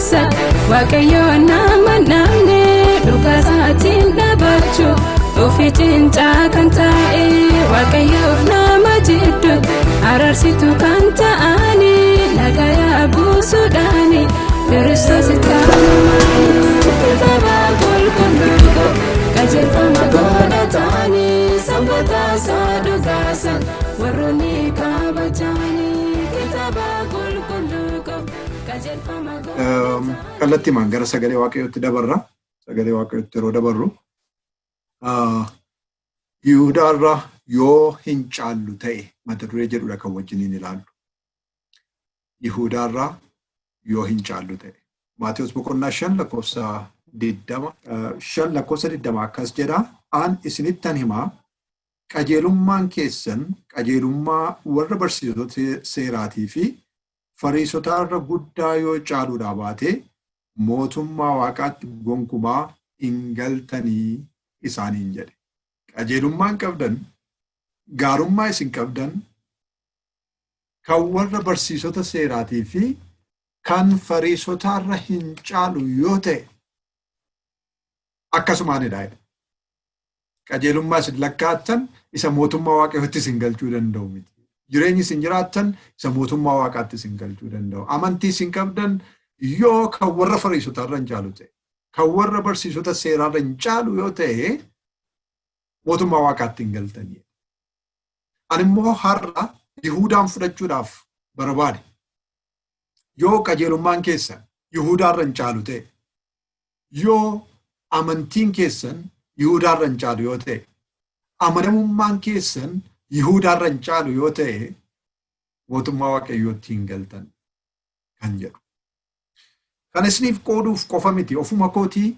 keessa Waaqayyo nama namni dhugaa isaatiin dhaabachuu ofii cincaa kan taa'e Waaqayyoof nama jiddu araarsitu kan ta'ani nagaa buusuudhaani Kiristoos taanumaani kitaaba qulqulluu qajeelfama godhataani sanbata isaa dhugaasan warroonni kabajaani kitaaba qulqulluu qajeelfama godhataani. Kallattiimaan gara sagalee Waaqayyootti dabarra. Sagalee Waaqayyootti yeroo dabarru Yihudaarra yoo hin caallu ta'e mata duree jedhudha kan wajjiniin ilaallu. Yihudaarra yoo hin caallu ta'e. Maatewos boqonnaa 5 lakkoofsa 20 5 lakkoofsa 20 akkas jedha. An isinittan himaa, qajeelummaan keessan qajeelummaa warra barsiisota seeraatii fi Fariisotaarra guddaa yoo caaluudhaa baate mootummaa Waaqaatti gonkumaa hin galtanii isaaniin jedhe. Qajeelummaan qabdan, gaarummaa isin qabdan kan warra barsiisota seeraatii fi kan Fariisotaarra hin caalu yoo ta'e akkasumaanidha jedha. Qajeelummaa isin lakkaa'attan isa mootummaa Waaqayyootti isin galchuu danda'u miti. Jireenyi isin jiraattan isa mootummaa Waaqaatti isin galchuu danda'u. Amantii isin qabdan yoo kan warra Fariisotaarra hin caalu ta'e, kan warra barsiisota seeraarra hin caalu yoo ta'e mootummaa Waaqaatti hin galtanii. Ani immoo har'a Yihuudaan fudhachuudhaaf barbaade. Yoo qajeelummaan keessan Yihuudaarra hin caalu ta'e, yoo amantiin keessan Yihuudaarra hin caalu yoo ta'e, amanamummaan keessan Yihuudaarra hin caalu yoo ta'e, mootummaa Waaqayyootti hin galtan kan jedhu. Kan isiniif qooduuf qofa miti, ofuma kootii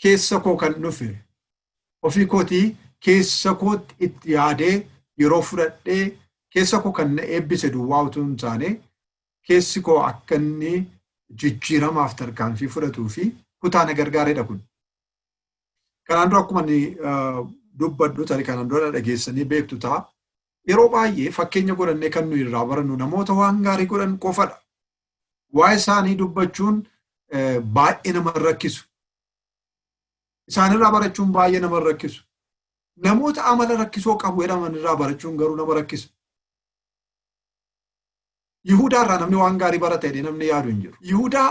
keessa koo kan dhufe, ofii kootii keessa kootti itti yaadee yeroo fudhadhee keessa koo kan na eebbise duwwaa utuu hin taane, keessi koo akka inni jijjiiramaaf tarkaanfii fudhatuu fi kutaa na gargaaredha kun. Kanaan dura akkuma inni dubbadhu tarii kanaan dura dhageessanii beektu ta'a. Yeroo baay'ee fakkeenya godhannee kan nuyi irraa barannu namoota waan gaarii godhan qofadha. Waa'ee isaanii dubbachuun baay'ee nama rakkisu. Isaanirraa barachuun baay'ee nama rakkisu. Namoota amala rakkisoo qabu jedhaman irraa barachuun garuu nama rakkisa. Yihudaa irraa namni waan gaarii barata jedhee namni yaadu hin jiru. Yihudaa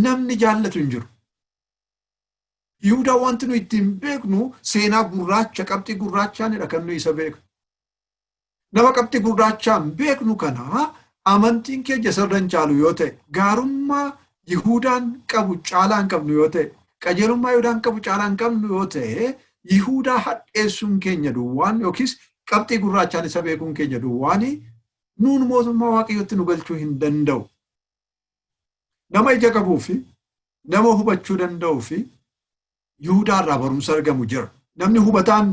namni jaallatu hin jiru. Yihudaa wanti nuyi ittiin beeknu seenaa gurraacha qabxii gurraachaanidha kan nuyi isa beeknu. Nama qabxii gurraachaan beeknu kana amantiin keenya isarra hin caalu yoo ta'e, gaarummaa Yihudaan qabu caalaa hin qabnu yoo ta'e, qajeelummaa Yihudaan qabu caalaa hin qabnu yoo ta'e, Yihudaa hadheessuun keenya duwwaan yookiis qabxii gurraachaan isa beekuun keenya duwwaan nuun mootummaa Waaqayyootti nu galchuu hin danda'u. Nama ija qabuu fi nama hubachuu danda'uu fi Yihudaa irraa barumsa argamu jira. Namni hubataan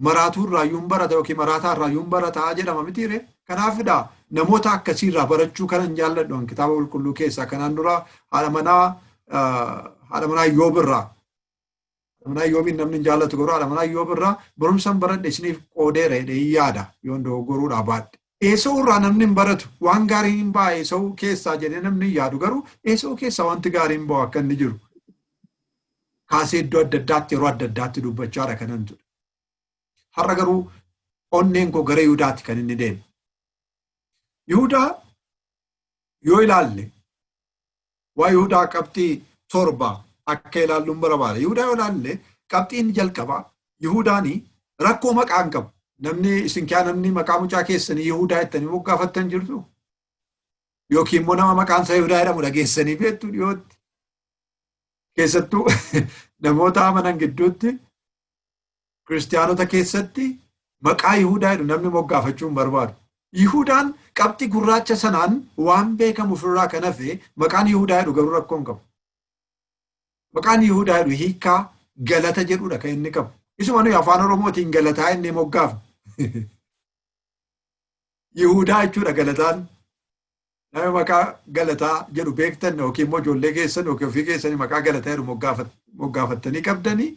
maraatuu irraa iyyuu hin barata yookiin maraataa irraa iyyuu hin barata jedhama mitiire. Kanaafidha namoota akkasii irraa barachuu kanan jaalladhu an kitaaba qulqulluu keessaa kanaan dura haadha manaa Iyyoob irraa, haadha manaa Iyyoobiin namni hin jaallatu garuu haadha manaa Iyyoob irraa barumsan baradhe isiniif qoodeera jedhee hin yaada yoon dogoggoruudhaa baadhe. Eesa'uu irraa namni hin baratu waan gaariin hin ba'a Eesa'uu keessaa jedhee namni hin yaadu garuu Eesa'uu keessaa wanti gaariin ba'u akka inni jiru kaasee iddoo adda addaatti yeroo adda addaatti dubbachaadha kanan ture. Har'a garuu onneen koo gara Yihudaatti kan inni deeme. Yihudaa yoo ilaalle waa Yihudaa qabxii 7 akka ilaalluun barbaada. Yihudaa yoo ilaalle qabxiin jalqabaa Yihudaani rakkoo maqaa hin qabu. Namni isin kaa namni maqaa mucaa keessanii Yihudaa jettanii moggaafattan jirtu? Yookiin immoo nama maqaan isaa Yihudaa jedhamu dhageessanii beektu dhiyootti? Keessattuu namoota amanan gidduutti, kiristiyaanota keessatti maqaa Yihudaa jedhu namni moggaafachuu hin barbaadu. Yihudaan qabxii gurraacha sanaan waan beekamu ofirraa kan hafe maqaan Yihudaa jedhu garuu rakkoo hin qabu. Maqaan Yihudaa jedhu hiikkaa galata jedhudha kan inni qabu. Isuma nuyi afaan Oromootiin galataa inni moggaafnu. Yihudaa jechuudha galataan. Nama maqaa galataa jedhu beektan yookiin immoo ijoollee keessan yookiin ofii keessanii maqaa galataa jedhu moggaafattanii qabdanii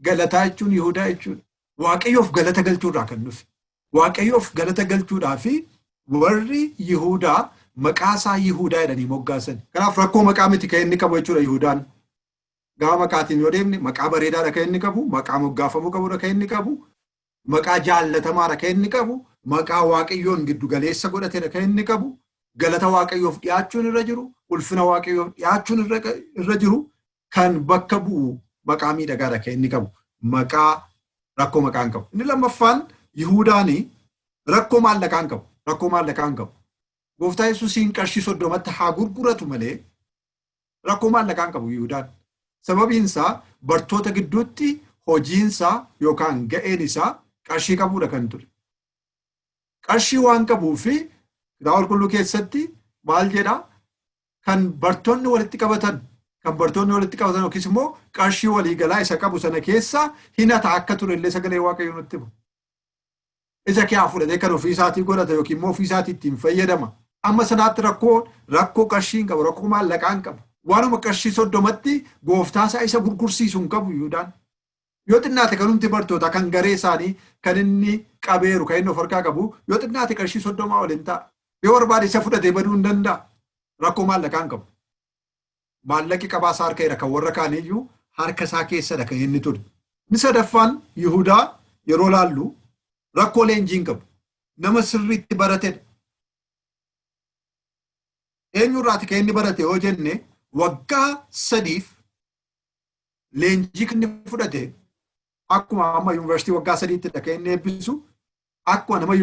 galataa jechuun Yihudaa jechuudha. Waaqayyoof galata galchuurraa kan dhufe. Waaqayyoof galata galchuudhaa fi warri Yihudaa Maqaa isaa Yihudaa jedhanii moggaasan. Kanaaf rakkoo maqaa miti kan inni qabu jechuudha Yihudaan. Gama maqaatiin yoo deemne, maqaa bareedaadha kan inni qabu, maqaa moggaafamuu qabudha kan inni qabu, maqaa jaallatamaadha kan inni qabu, maqaa Waaqayyoon giddu galeessa godhatedha kan inni qabu, galata Waaqayyoof dhiyaachuun irra jiru, ulfina Waaqayyoof dhiyaachuun irra jiru kan bakka bu'u maqaa miidhagaadha kan inni qabu. Maqaa rakkoo maqaa hin qabu. Inni lammaffaan, Yihudaanii rakkoo maallaqaa hin qabu. Rakkoo maallaqaa hin qabu. Gooftaa Yesuusiin qarshii 30tti haa gurguratu malee rakkoo maallaqaa hin qabu Yihudaan. Sababiin isaa bartoota gidduutti hojiinsaa yookaan ga'een isaa qarshii qabuudha kan ture. Qarshii waan qabuu fi Kitaaba Qulqulluu keessatti maal jedhaa? Kan bartoonni walitti qabatan yookiis immoo qarshii waliigalaa isa qabu sana keessa hinata akka ture illee sagalee Waaqayyoo nutti hima. Isa kee fudhatee kan ofii isaatii godhata yookiin immoo ofii isaatii ittiin fayyadama. Amma sanaatti rakkoo qarshii hin qabu, rakkoo maallaqaa hin qabu. Waanuma qarshii 30tti gooftaa isaa isa gurgursiisu hin qabu Yihuudaan. Yoo xinnaate kanumti bartoota kan garee isaanii kan inni qabeeru, kan inni of harkaa qabu, yoo xinnaate qarshii 30 ol hin ta'a. Yoo barbaade isa fudhatee baduu hin danda'a. Rakkoo maallaqaa hin qabu. Maallaqi qabaa isaa harka jira, kan warra kaaniiyyuu harka isaa keessadha kan inni ture. Inni sadaffaan, Yihudaa yeroo laallu rakkoo leenjii hin qabu. Nama sirriitti baratedha. Eenyurraati kan inni barate yoo jenne, waggaa 3f leenjii kan inni fudhate, akkuma amma yuunivarsiitii waggaa 3ttidha kan inni eebbisu, akkuma nama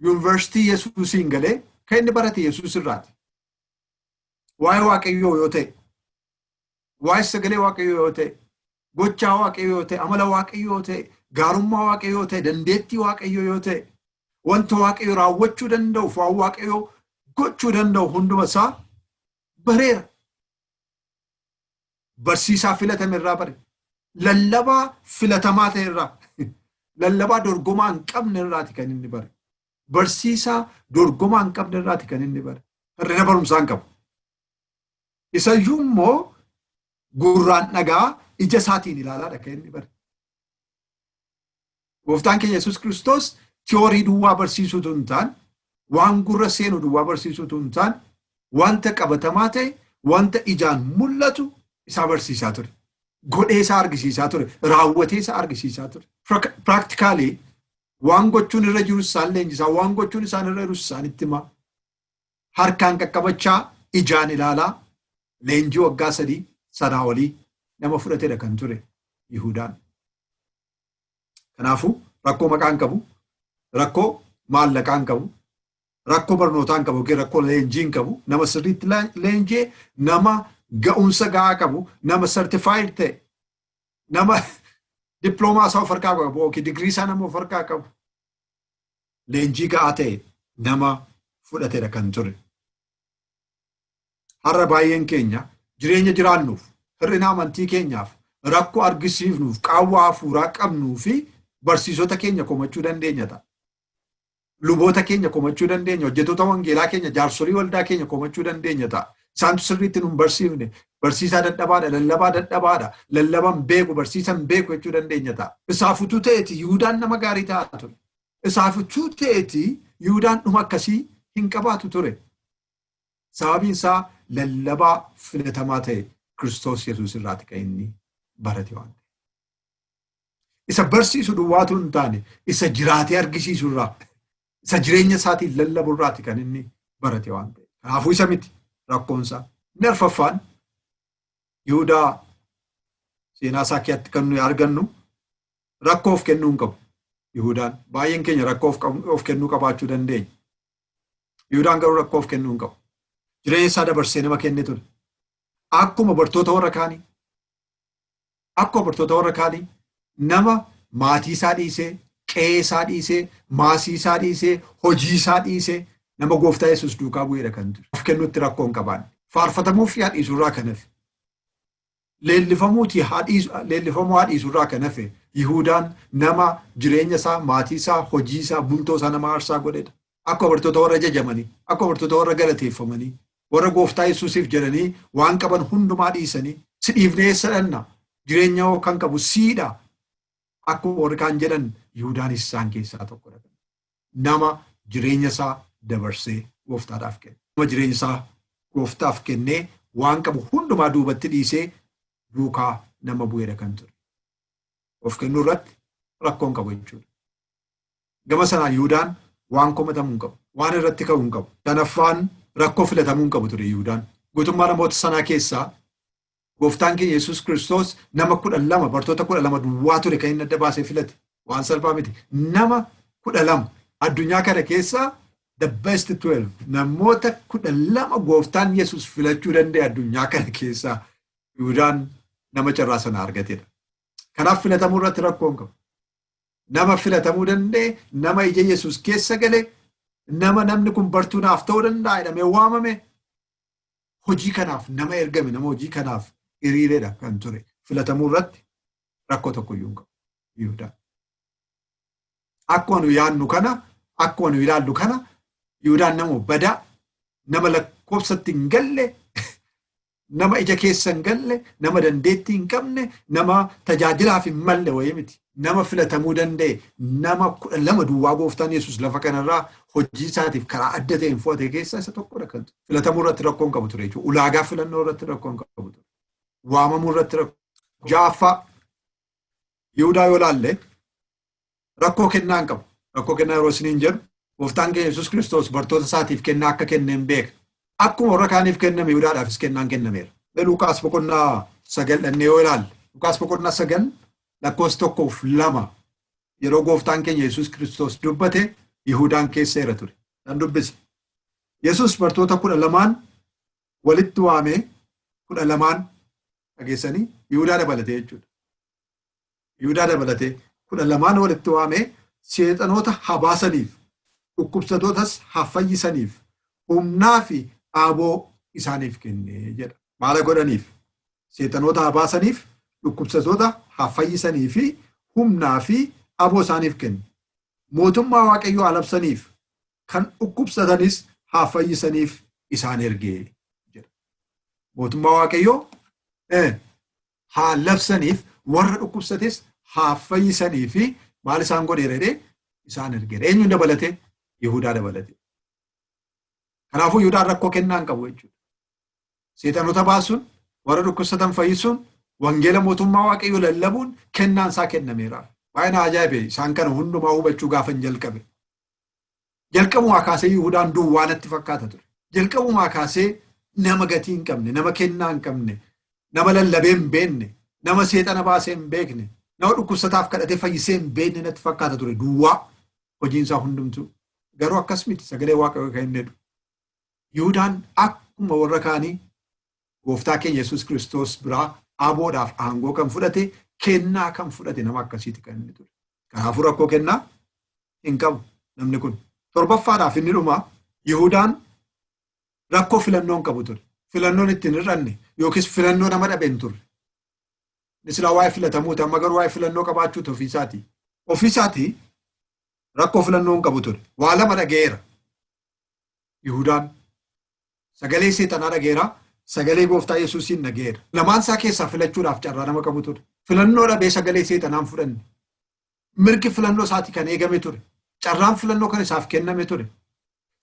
yuunivarsiitii Yesuusiin galee kan inni barate Yesuus irraati. Waa'ee Waaqayyoo yoo ta'e, waa'ee sagalee Waaqayyoo yoo ta'e, gochaa Waaqayyoo yoo ta'e, amala Waaqayyoo yoo ta'e, gaarummaa Waaqayyoo yoo ta'e, dandeettii Waaqayyoo yoo ta'e, wanta Waaqayyo raawwachuu danda'u, waan Waaqayyo gochuu danda'u hunduma isaa bareera. Barsiisaa filatame irraa bare. Lallabaa filatamaa ta'e irraa, lallabaa dorgomaa hin qabne irraati kan inni bare. Barsiisaa dorgomaa hin qabne irraati kan inni bare. Hir'ina barumsaa hin qabu. Isayyuu immoo gurraan dhagaa, ija isaatiin ilaalaadha kan inni bare. Gooftaan keenya Yesuus Kiristoos tiyoorii duwwaa barsiisuutu hin taane, waan gurra seenu duwwaa barsiisuutu hin taane, wanta qabatamaa ta'e, wanta ijaan mul'atu isaa barsiisaa ture. Godhee isaa argisiisaa ture. Raawwatee isaa argisiisaa ture. Practically waan gochuun irra jiru isaan leenjisaa, waan gochuun isaan irra jiru isaanitti himaa. Harkaan qaqqabachaa, ijaan ilaalaa, leenjii waggaa 3 sanaa olii nama fudhatedha kan ture Yihudaan. Kanaafuu rakkoo maqaa hin qabu, rakkoo maallaqaa hin qabu, rakkoo barnootaa hin qabu yookiin rakkoo leenjii hin qabu, nama sirriitti leenjee, nama ga'umsa ga'aa qabu, nama certified ta'e, nama diploomaa isaa of harkaa qabu yookiin digirii isaa nama of harkaa qabu, leenjii ga'aa ta'e nama fudhatedha kan ture. Har'a baay'een keenya jireenya jiraannuuf, hir'ina amantii keenyaaf, rakkoo argisiifnuuf, qaawwa hafuuraa qabnuu fi barsiisota keenya komachuu dandeenya ta'a. Luboota keenya komachuu dandeenya, hojjettoota wangeelaa keenya, jaarsolii waldaa keenya komachuu dandeenya ta'a. Isaantu sirriitti nu hin barsiifne, barsiisaa dadhabaadha, lallabaa dadhabaadha, lallaban beeku, barsiisan beeku jechuu dandeenya ta'a. Isaaf utuu ta'eeti Yihudaan nama gaarii ta'a ture. Isaaf utuu ta'eeti Yihudaan dhuma akkasii hin qabaatu ture. Sababiin isaa lallabaa filatamaa ta'e Kiristoos Yesuus irraati kan inni barate waan ta'eef. Isa barsiisu duwwaatu hin taane, isa jiraatee argisiisu irraa, isa jireenya isaatiin lallabu irraati kan inni barate waan ta'eef. Kanaafuu isa miti rakkoonsaa. Inni arfaffaan, Yihudaa seenaa isaa keessatti kan nuyi argannu, rakkoo of kennuu hin qabu. Yihudaan, baay'een keenya rakkoo of kennuu qabaachuu dandeenya. Yihudaan garuu rakkoo of kennuu hin qabu. Jireenya isaa dabarsee nama kenne ture. Akkuma bartoota warra kaanii. Akkuma bartoota warra kaanii nama maatii isaa dhiisee, qe'ee isaa dhiisee, maasii isaa dhiisee, hojii isaa dhiisee nama Gooftaa Yesuus duukaa bu'eedha kan ture. Of kennuutti rakkoo hin qabaanne. Faarfatamuuf haa dhiisurraa kan hafe. Leellifamuuti haa dhiisu, leellifamuu haa dhiisurraa kan hafe, Yihudaan nama jireenya isaa, maatii isaa, hojii isaa, bultoo isaa nama aarsaa godhedha. Akkuma bartoota warra jajamanii, akkuma bartoota warra galateeffamanii, warra Gooftaa Yesuusiif jedhanii waan qaban hundumaa dhiisanii, "Si dhiifnee eessa dhanna? Jireenya kan qabu siidha." Akkuma warri kaan jedhan, Yihudaanis isaan keessaa tokkodha. Nama jireenya isaa dabarsee gooftaadhaaf kenne. Nama jireenya isaa gooftaaf kennee waan qabu hundumaa duubatti dhiisee duukaa nama bu'eedha kan ture. Of kennuu irratti rakkoo hin qabu jechuudha. Gama sanaan Yihuudaan waan komatamuu hin qabu. Waan irratti ka'uu hin qabu. Shanaffaan, rakkoo filatamuu hin qabu ture Yihuudaan. Guutummaa namoota sanaa keessaa gooftaan keenya Yesuus Kiristoos nama 12, bartoota 12 duwwaa ture kan inni adda baasee filate. Waan salphaa miti. Nama 12 addunyaa kana keessaa, the best 12, namoota 12 gooftaan Yesuus filachuu danda'e addunyaa kana keessaa Yihuudaan nama carraa sana argatedha. Kanaaf filatamuu irratti rakkoo hin qabu. Nama filatamuu danda'e, nama ija Yesuus keessa gale, nama namni kun bartuu naaf ta'uu danda'a jedhamee waamame, hojii kanaaf nama ergame, nama hojii kanaaf hiriiredha kan ture. Filatamuu irratti rakkoo tokko iyyuu hin qabu Yihuudaan. Akkuma nu yaadnu kana, akkuma nu ilaallu kana, Yihuudaan nama badaa, nama lakkoofsatti hin galle, nama ija keessa hin galle, nama dandeettii hin qabne, nama tajaajilaaf hin malle wayii miti. Nama filatamuu danda'e, nama 12 duwwaa gooftaan Yesuus lafa kanarraa hojii isaatiif karaa adda ta'een fo'ate keessaa isa tokkodha kan ture. Filatamuu irratti rakkoo hin qabu ture jechuudha. Ulaagaa filannoo irratti rakkoo hin qabu ture. Waamamuu irratti rakkoo. Ja'affaa, Yihudaa yoo laalle rakkoo kennaa hin qabu. Rakkoo kennaa yeroo isiniin jedhu, gooftaan keenya Yesuus Kiristoos bartoota isaatiif kennaa akka kenne hin beeka. Akkuma warra kaaniif kenname Yihudaadhaafis kennaan kennameera. Luqaas boqonnaa 9 dhannee yoo ilaalle, Luqaas boqonnaa 9 lakkoofsa 1f 2, yeroo gooftaan keenya Yesuus Kiristoos dubbate Yihudaan keessa jira ture. Nan dubbisa. Yesuus bartoota 12n walitti waamee, 12n dhageessanii, Yihudaa dabalatee jechuudha. Yihudaa dabalatee 12n walitti waamee, seexanoota haa baasaniif, dhukkubsatootas haa fayyisaniif humnaa fi aaboo isaaniif kennee jedha. Maala godhaniif? Seexanoota haa baasaniif, dhukkubsatoota haa fayyisanii fi humnaa fi aboo isaaniif kenne. Mootummaa Waaqayyoo haa labsaniif, kan dhukkubsatanis haa fayyisaniif isaan ergee jedha. Mootummaa Waaqayyoo haa labsaniif, warra dhukkubsates haa fayyisanii fi maal isaan godheera jedhee isaan ergeera. Eenyuun dabalatee? Yihudaa dabalatee. Kanaafuu Yihudaan rakkoo kennaa hin qabu jechuudha. Seexanota baasuun, warra dhukkubsatan fayyisuun, wangeela mootummaa Waaqayyoo lallabuun kennaan isaa kennameera. Baay'ee na ajaa'ibe isaan kana hundumaa hubachuu gaafa hin jalqabe. Jalqabumaa kaasee Yihudaan duwwaa natti fakkaata ture. Jalqabumaa kaasee nama gatii hin qabne, nama kennaa hin qabne, nama lallabee hin beekne, nama seexana baasee hin beekne, nama dhukkubsataaf kadhatee fayyisee hin beekne natti fakkaata ture duwwaa hojiin isaa hundumtuu. Garuu akkas miti sagalee Waaqayyoo kan inni jedhu. Yihudaan akkuma warra kaanii gooftaa keenya Yesuus Kiristoos biraa aboodhaaf aangoo kan fudhate, kennaa kan fudhate nama akkasiiti kan inni ture. Kanaafuu rakkoo kennaa hin qabu namni kun. Torbaffaadhaaf inni dhumaa, Yihudaan rakkoo filannoo hin qabu ture. Filannoon ittiin hir'anne yookiis filannoo nama dhabe hin turre. Inni silaa waa'ee filatamuuti, amma garuu waa'ee filannoo qabaachuuti ofiisaatii. Ofiisaatii rakkoo filannoo hin qabu ture. Waa lama dhaga'eera. Yihudaan sagalee seexanaa dhaga'eera, sagalee gooftaa Yesuusiin dhaga'eera. Lamaan isaa keessaa filachuudhaaf carraa nama qabu ture. Filannoo dhabee sagalee seexanaa hin fudhanne. Mirgi filannoo isaatii kan eegame ture. Carraan filannoo kan isaaf kenname ture.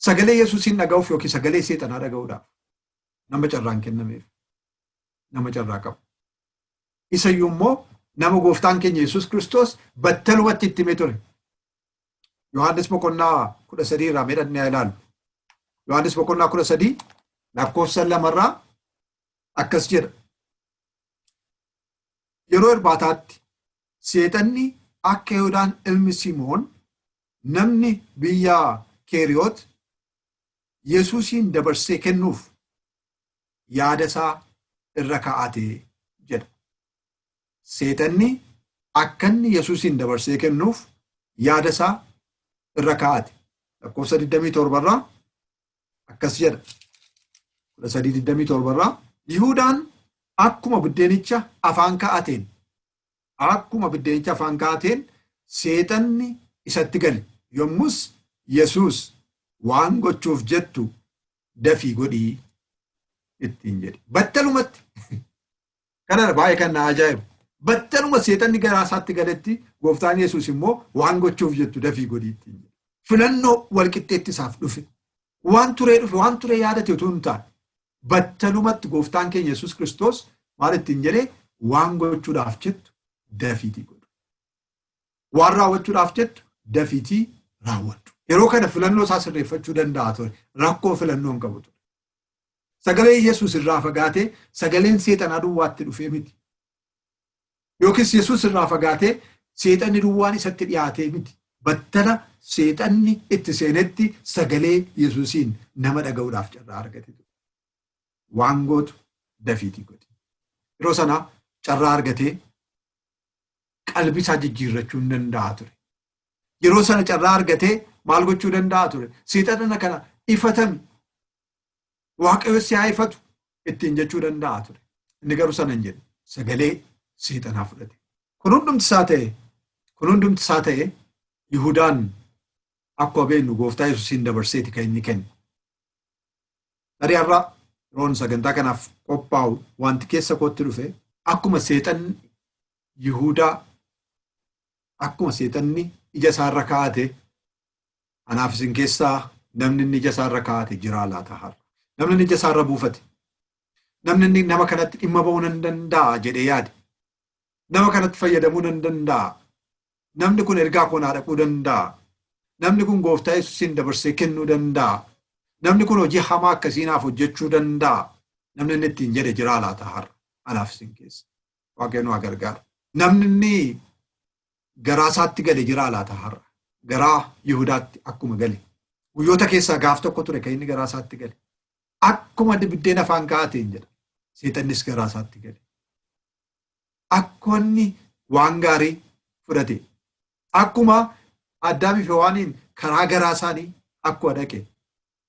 Sagalee Yesuusiin dhaga'uuf yookiin sagalee seexanaa dhaga'uudhaaf nama carraan kennameef, nama carraa qabu. Isayyuu immoo nama gooftaan keenya Yesuus Kiristoos battalumatti itti hime ture. Yohaannis boqonnaa 13 irraa mee dhaqnee haa ilaallu. Yohaannis boqonnaa 13 lakkoofsa 2rraa akkas jedha. Yeroo irbaataatti seexanni akka Yihudaan ilmi Simoon namni biyya Keeriyoot Yesuusiin dabarsee kennuuf yaada isaa irra kaa'ate jedha. Seexanni akka inni Yesuusiin dabarsee kennuuf yaada isaa irra kaa'ate. Lakkoofsa 27 irraa akkas jedha. 13:27 irraa, Yihudaan akkuma biddeenicha afaan kaa'ateen seexanni isatti gale. Yommus Yesuus, "Waan gochuuf jettu dafii godhii" ittiin jedhe. Battalumatti. Kana baay'ee kan na ajaa'ibu. Battaluma seexanni garaa isaatti galetti gooftaan Yesuus immoo, "Waan gochuuf jettu dafii godhii" ittiin jedhe. Filannoo walqixxeetti isaaf dhufe. Waan turee dhufe, waan turee yaadate utuu hin taane, battalumatti gooftaan keenya Yesuus Kiristoos maal ittiin jedhee? Waan gochuudhaaf jettu dafiitii godhu. Waan raawwachuudhaaf jettu dafiitii raawwadhu. Yeroo kana filannoo isaa sirreeffachuu danda'a ture. Rakkoo filannoo hin qabu ture. Sagalee Yesuus irraa fagaatee sagaleen seexanaa duwwaatti dhufee miti. Yookiis Yesuus irraa fagaatee seexanni duwwaan isatti dhiyaatee miti. Battala seexanni itti seenetti sagalee Yesuusiin nama dhaga'uudhaaf carraa argate ture. Waan gootu dafiitii godhi. Yeroo sana carraa argatee qalbii isaa jijjiirrachuu hin danda'a ture. Yeroo sana carraa argatee maal gochuu danda'a ture? Seexana kana ifatami. Waaqayyo si haa ifatu ittiin jechuu danda'a ture. Inni garuu sana hin jedhe. Sagalee seexanaa fudhate. Kun hundumti isaa ta'e, kun hundumti isaa ta'e, Yihudaan akkuma beeknu gooftaa Yesuusiin dabarseeti kan inni kenne. Tarii har'a yeroon sagantaa kanaaf qophaa'u wanti keessa kootti dhufe, akkuma seexanni Yihudaa, akkuma seexanni ija isaarra kaa'ate, anaaf isin keessaa namni inni ija isaarra kaa'ate jiraa laata har'a? Namni inni ija isaarra buufate, namni inni nama kanatti dhimma ba'uu nan danda'a jedhee yaade, nama kanatti fayyadamuu nan danda'a, namni kun ergaa koo naa dhaquu danda'a, namni kun gooftaa Yesuusiin dabarsee kennuu danda'a, namni kun hojii hamaa akkasii naaf hojjechuu danda'a, namni inni ittiin jedhe jiraa laata har'a anaaf isin keessa? Waaqayyo nu haa gargaaru. Namni inni garaa isaatti gale jiraa laata har'a? Garaa Yihudaatti akkuma gale. Guyyoota keessaa gaaf tokko ture kan inni garaa isaatti gale. Akkuma biddeen afaan kaa'ateen jedha. Seexannis garaa isaatti gale. Akkuma inni waan gaarii fudhate. Akkuma Addaamii fi Hewaaniin karaa garaa isaanii akkuma dhaqe.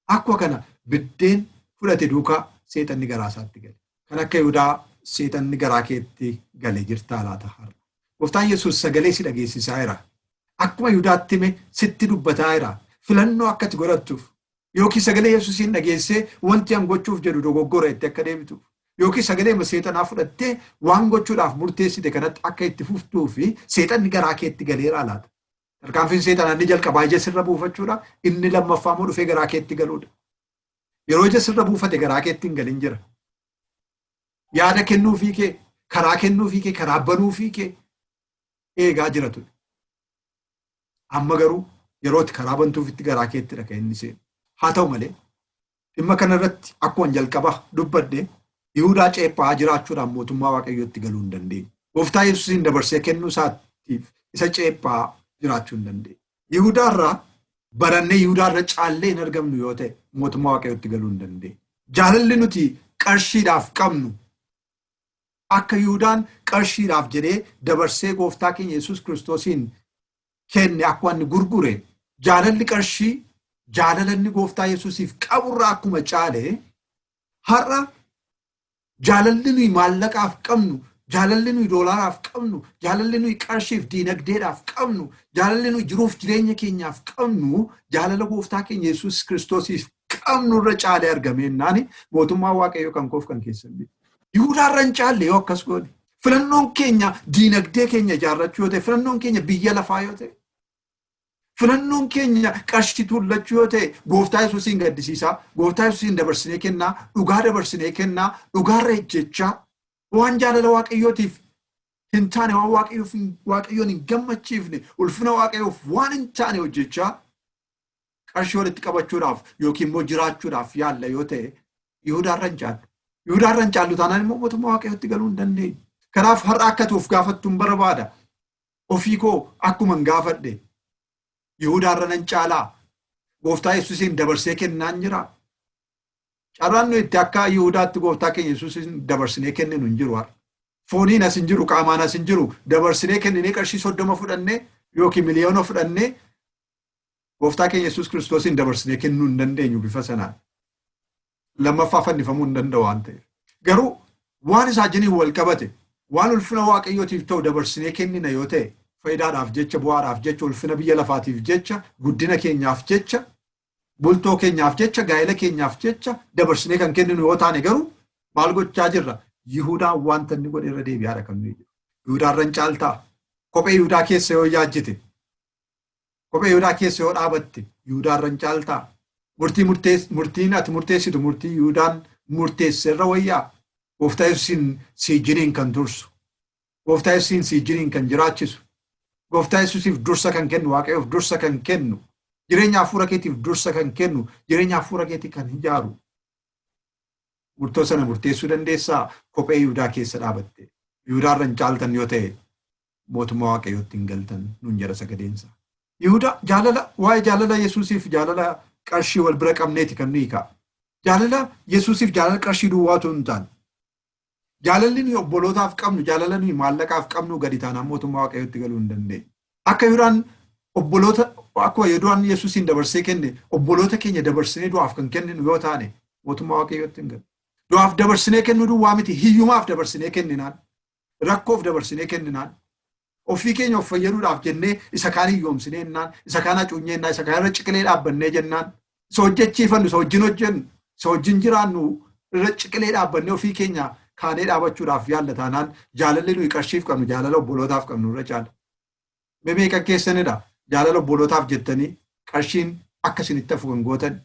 Akkuma kana biddeen fudhate duukaa seexanni garaa isaatti gale. Kan akka Yihudaa seexanni garaa keetti gale jirtaa laata har'a? Gooftaan Yesuus sagalee si dhageessisaa jira. Akkuma Yihudaatti hime sitti dubbataa jira. Filannoo akka ati godhattuuf, yookiin sagalee Yesuusiin dhageessee wanti an gochuuf jedhu dogoggora itti akka deebituuf, yookiin sagalee seexanaa fudhattee waan gochuudhaaf murteessite kanatti akka itti fuftuu fi seexanni garaa keetti galeeraa laata? Tarkaanfiin seexanaa inni jalqabaa ija sirra buufachuudha. Inni lammaffaa immoo dhufee garaa keetti galuudha. Yeroo ija sirra buufate garaa keetti hin galin jira. Yaada kennuufii kee, karaa kennuufii kee, karaa banuufii kee eegaa jira ture. Amma garuu yeroo itti karaa bantuufitti garaa keettidha kan inni seenu. Haa ta'u malee, dhimma kanarratti akkuma jalqaba dubbadhe, Yihudaa ceephaa jiraachuudhaan mootummaa Waaqayyootti galuu hin dandeenye. Gooftaa Yesuusiin dabarsee kennuu isaatiif isa ceephaa jiraachuu hin dandeenye. Yihudaarraa barannee Yihudaarra caallee hin argamnu yoo ta'e, mootummaa Waaqayyootti galuu hin dandeenye. Jaalalli nuti qarshiidhaaf qabnu, akka Yihudaan qarshiidhaaf jedhee dabarsee gooftaa keenya Yesuus Kiristoosiin kenne, akkuma inni gurgure, jaalalli qarshii jaalala inni gooftaa Yesuusiif qaburraa akkuma caale, har'a jaalalli nuyi maallaqaaf qabnu, jaalalli nuyi doolaaraaf qabnu, jaalalli nuyi qarshiif diinagdeedhaaf qabnu, jaalalli nuyi jiruuf jireenya keenyaaf qabnu jaalala gooftaa keenya Yesuus Kiristoosiif qabnu irra caalee argameennaani, mootummaa Waaqayyoo kan koof kan keessan miti. Yihudaarra hin caalle yoo akkas goone. Filannoon keenya diinagdee keenya ijaarrachuu yoo ta'e, filannoon keenya biyya lafaa yoo ta'e, filannoon keenya qarshii tuullachuu yoo ta'e, gooftaa Yesuusiin gaddisiisaa, gooftaa Yesuusiin dabarsinee kennaa, dhugaa dabarsinee kennaa, dhugaarra ejjechaa, waan jaalala Waaqayyootiif hin taane, waan Waaqayyoon hin gammachiifne, ulfina Waaqayyoof waan hin taane hojjechaa qarshii walitti qabachuudhaaf yookiin immoo jiraachuudhaaf yaalla yoo ta'e, Yihudaarra hin caallu. Yihudaarra hin caallu taanaan immoo mootummaa Waaqayyootti galuu hin dandeenyu. Kanaaf har'a akka tuuf gaafattuun barbaada. Ofii koo akkuma hin gaafadhe, Yihudaarra nan caalaa? Gooftaa Yesuusiin dabarsee kennaan jira? Carraan nuyi itti akka Yihudaatti gooftaa keenya Yesuusiin dabarsinee kenninu hin jiru har'a. Fooniin as hin jiru, qaamaan as hin jiru. Dabarsinee kenninee qarshii 30 fudhannee yookiin miliyoona fudhannee gooftaa keenya Yesuus Kiristoosiin dabarsinee kennuu hin dandeenyu bifa sanaan. Lammaffaa fannifamuu hin danda'u waan ta'eef. Garuu waan isaa wajjiniin wal qabate, waan ulfina Waaqayyootiif ta'u dabarsinee kennina yoo ta'e, faayidaadhaaf jecha, bu'aadhaaf jecha, ulfina biyya lafaatiif jecha, guddina keenyaaf jecha, bultoo keenyaaf jecha, gaa'ela keenyaaf jecha dabarsinee kan kenninu yoo taane garuu maal gochaa jirra? Yihudaan wanta inni godhe irra deebi'aadha kan nuyi jiru. Yihudaarra hin caaltaa? Kophee Yihudaa keessa yoo yaajjite, kophee Yihudaa keessa yoo dhaabatte, Yihudaarra hin caaltaa? Murtiin ati murteessitu murtii Yihuudaan murteesse irra wayyaa? Gooftaa Yesuusiin si wajjiniin kan tursu. Gooftaa Yesuusiin si wajjiniin kan jiraachisu. Gooftaa Yesuusiif dursa kan kennu, Waaqayyoof dursa kan kennu, jireenya hafuura keetiif dursa kan kennu, jireenya hafuura keetii kan ijaaru. Murtoo sana murteessuu dandeessaa kophee Yihudaa keessa dhaabatte? Yihudaarra hin caaltan yoo ta'e, mootummaa Waaqayyootti hin galtan nuun jedha sagadeensa. Yihudaa jaalala, waa'ee jaalala Yesuusiif jaalala qarshii wal bira qabneeti kan nuyi ka'a. Jaalala Yesuusiif jaalala qarshii duwwaatu hin taane. Jaalalli nuyi obbolootaaf qabnu, jaalala nuyi maallaqaaf qabnu gadi taanaan mootummaa Waaqayyootti galuu hin dandeenyu. Akka Yihudaan obboloota, akkuma Yihudaan Yesuusiin dabarsee kenne, obboloota keenya dabarsinee du'aaf kan kenninu yoo taane, mootummaa Waaqayyootti hin galu. Du'aaf dabarsinee kennuu duwwaa miti, hiyyumaaf dabarsinee kenninaan, rakkoof dabarsinee kenninaan, ofii keenya of fayyaduudhaaf jennee isa kaan hiyyoomsinee jennaan, isa kaan hacuunyee jennaan, isa kaan irra ciqilee dhaabbannee jennaan, isa hojjechiifannu, isa wajjin hojjennu, isa wajjin jiraannu irra ciqilee dhaabbannee ofii keenya kaanee dhaabachuudhaaf yaalla taanaan, jaalalli nuyi qarshiif qabnu jaalala obbolootaaf qabnu irra caala. Mee meeqan keessanidha jaalala obbolootaaf jettanii qarshiin akka isinitti hafu kan gootan,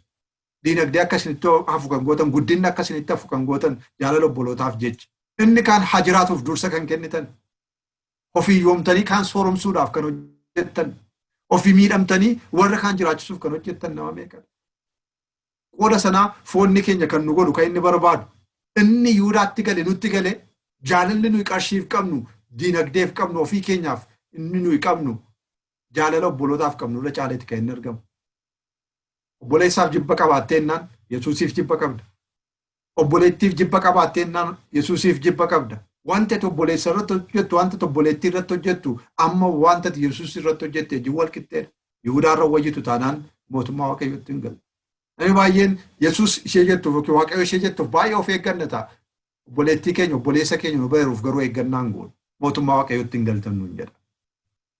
diinagdee akka isinitti hafu kan gootan, guddinni akka isinitti hafu kan gootan jaalala obbolootaaf jecha? Inni kaan haa jiraatuuf dursa kan kennitan, ofii yoomtanii kaan sooromsuudhaaf kan hojjettan, ofii miidhamtanii warra kaan jiraachisuuf kan hojjettan nama meeqadha? Qooda sanaa foonni keenya kan nu godhu, kan inni barbaadu, inni Yihudaatti gale nutti gale, jaalalli nuyi qarshiif qabnu, diinagdeef qabnu, ofii keenyaaf inni nuyi qabnu jaalala obbolootaaf qabnu irra caaleeti kan inni argamu. Obboleessaaf jibba qabaatteennaan Yesuusiif jibba qabda. Obboleettiif jibba qabaatteennaan Yesuusiif jibba qabda. Wanta ati obboleessa irratti hojjettu, wanta ati obboleettii irratti hojjettu, amma wanta ati Yesuus irratti hojjette wajjin wal qixxeedha. Yihudaa irra wayyitu taanaan mootummaa Waaqayyootti hin galu. Namni baay'een Yesuus ishee jettuuf yookiin Waaqayyo ishee jettuuf baay'ee of eegganna ta'a. Obboleettii keenya, obboleessa keenya nu beeruuf garuu eeggannaan goonu. Mootummaa Waaqayyootti hin galtan nuun jedha.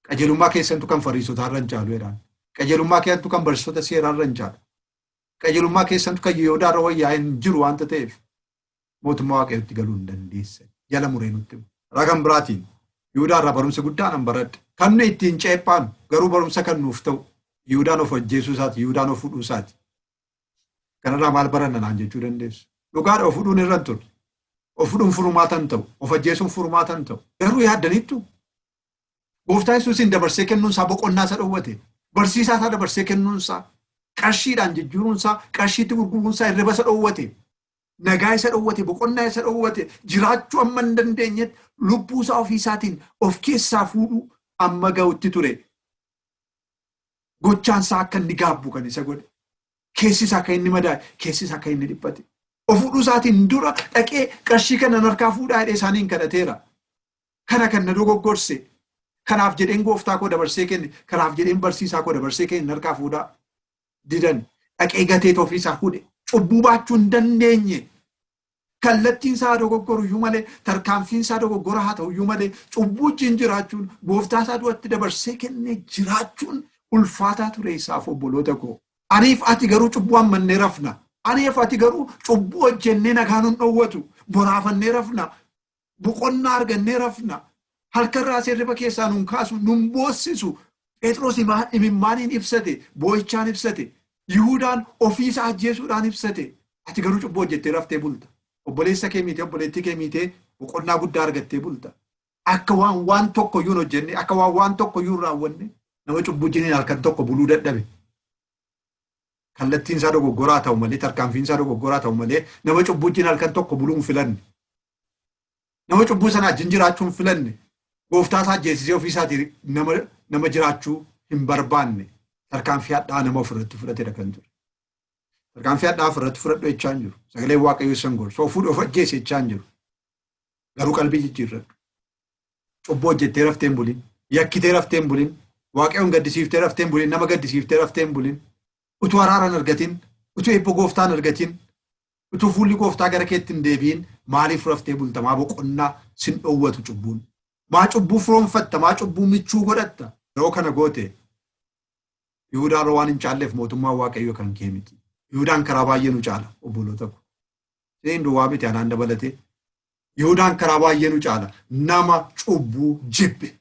Qajeelummaa keessantu kan Fariisotaa irra hin caalu jedhaan. Qajeelummaa keessantu kan barsiisota seeraa irra hin caalu. Qajeelummaa keessantu kan Yihudaa irra wayyaa hin jiru waanta ta'eef mootummaa Waaqayyootti galuu hin dandeessan. Jala muree nutti himu. Karaa kan biraatiin Yihudaa irraa barumsa guddaa nan baradhe. Kan nuyi ittiin ceephaanu garuu barumsa kan nuuf ta'u Yihudaan of ajjeesuu isaati, Yihudaan of hudhuu isaati. Kanarraa maal baranna naan jechuu dandeessu. Dhugaadha, of hudhuun irra hin turre. Of hudhuun furmaata hin ta'u. Of ajjeesuun furmaata hin ta'u. Garuu yaaddaniittu? Gooftaa Yesuusiin dabarsee kennuun isaa boqonnaa isa dhowwate. Barsiisaa isaa dabarsee kennuun isaa, qarshiidhaan jijjiiruun isaa, qarshiitti gurguruun isaa hirriba isa dhowwate. Nagaa isa dhowwate, boqonnaa isa dhowwate, jiraachuu amma hin dandeenyetti lubbuu isaa ofii isaatiin of keessaa fuudhuu amma ga'utti ture. Gochaan isaa akka inni gaabbu kan isa godhe. Keessi isaa akka inni madaa'e, keessi isaa akka inni dhiphate. Of fuudhuu isaatiin dura dhaqee qarshii kana harkaa fuudhaa jedhee isaaniin kadhateera. Kana kan na dogoggorse. Kanaaf jedheen gooftaa koo dabarsee kenne. Kanaaf jedheen barsiisaa koo dabarsee kenne, harkaa fuudhaa. Didan. Dhaqee gatee ofii isaa hudhe. Cubbuu baachuu hin dandeenye. Kallattiin isaa dogoggoru iyyuu malee, tarkaanfiin isaa dogoggora haa ta'u iyyuu malee, cubbuu wajjin jiraachuun, gooftaa isaa du'atti dabarsee kennee jiraachuun ulfaataa ture isaaf, obboloota koo. Aniif ati garuu cubbuu hammannee rafna. Aniif ati garuu cubbuu hojjennee nagaa nun dhowwatu. Boraafannee rafna. Boqonnaa argannee rafna. Halkan raasee hirriba keessaa nun kaasu, nun boossisu. Phexros imimmaaniin ibsate, boo'ichaan ibsate. Yihudaan ofii isaa ajjeesuudhaan ibsate. Ati garuu cubbuu hojjettee raftee bulta. Obboleessa kee miitee, obboleettii kee miitee boqonnaa guddaa argattee bulta. Akka waan waan tokko iyyuu hin hojjenne, akka waan waan tokko iyyuu hin raawwanne, nama cubbuu wajjiniin halkan tokko buluu dadhabe. Kallattiin isaa dogoggoraa ta'u malee, tarkaanfiin isaa dogoggoraa ta'u malee, nama cubbuu wajjin halkan tokko buluu hin filanne. Nama cubbuu sana wajjin jiraachuu hin filanne. Gooftaa isaa ajjeesisee ofii isaatii nama jiraachuu hin barbaanne. Tarkaanfii hadhaa nama ofirratti fudhatedha kan ture. Tarkaanfii hadhaa ofirratti fudhadhu jechaa hin jiru. Sagaleen Waaqayyoo isan gorsu. Of fuudhu of ajjeese jechaa hin jiru. Garuu qalbii jijjiirradhu. Cubbuu hojjettee raftee hin bulin. Yakkitee raftee hin bulin. Waaqayyoon gaddisiiftee raftee hin bulin. Nama gaddisiiftee raftee hin bulin. Utuu araara hin argatin, utuu eebba gooftaa hin argatin, utuu fuulli gooftaa gara keetti hin deebi'in maaliif raftee bulta? Maa boqonnaa sin dhowwatu cubbuun? Maa cubbuu firoonfatta? Maa cubbuu michuu godhatta? Yeroo kana goote Yihudaarra waan hin caalleef mootummaan Waaqayyoo kan kee miti. Yihudaan karaa baay'ee nu caala, obboloota ko. Isheen duwwaa miti, anaan dabalatee. Yihudaan karaa baay'ee nu caala. Nama cubbuu jibbe.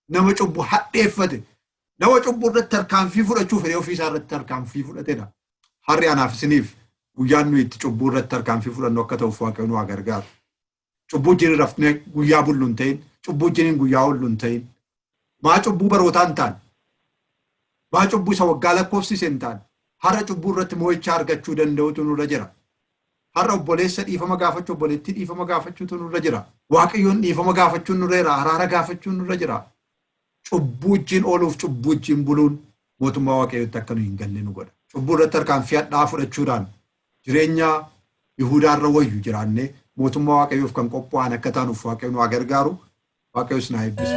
Nama cubbuu hadheeffate. Nama cubbuu irratti tarkaanfii fudhachuu fedhee ofii isaa irratti tarkaanfii fudhatedha. Har'i anaaf isiniif guyyaan nuyi itti cubbuu irratti tarkaanfii fudhannu akka ta'uuf Waaqayyo nu haa gargaaru. Cubbuu wajjin rafnee guyyaa bullu hin ta'in, cubbuu wajjiniin guyyaa oollu hin ta'in. Maa cubbuu barootaa hin taane? Maa cubbuu isa waggaa lakkoofsise hin taane? Har'a cubbuu irratti mo'icha argachuu danda'utu nurra jira. Har'a obboleessa dhiifama gaafachuu, obboleettii dhiifama gaafachuutu nurra jira. Waaqayyoon dhiifama gaafachuun nurra jira. Araara gaafachuun nurra jira. Cubbuu wajjin ooluuf cubbuu wajjin buluun mootummaa Waaqayyootti akka nu hin galle nu godha. Cubbuu irratti tarkaanfii hadhaa'aa fudhachuudhaan jireenya Yihuudaarra wayyu jiraannee mootummaa Waaqayyoof kan qophaa'an akka taanuuf Waaqayyo nu haa gargaaru. Waaqayyo isin haa eebbisu.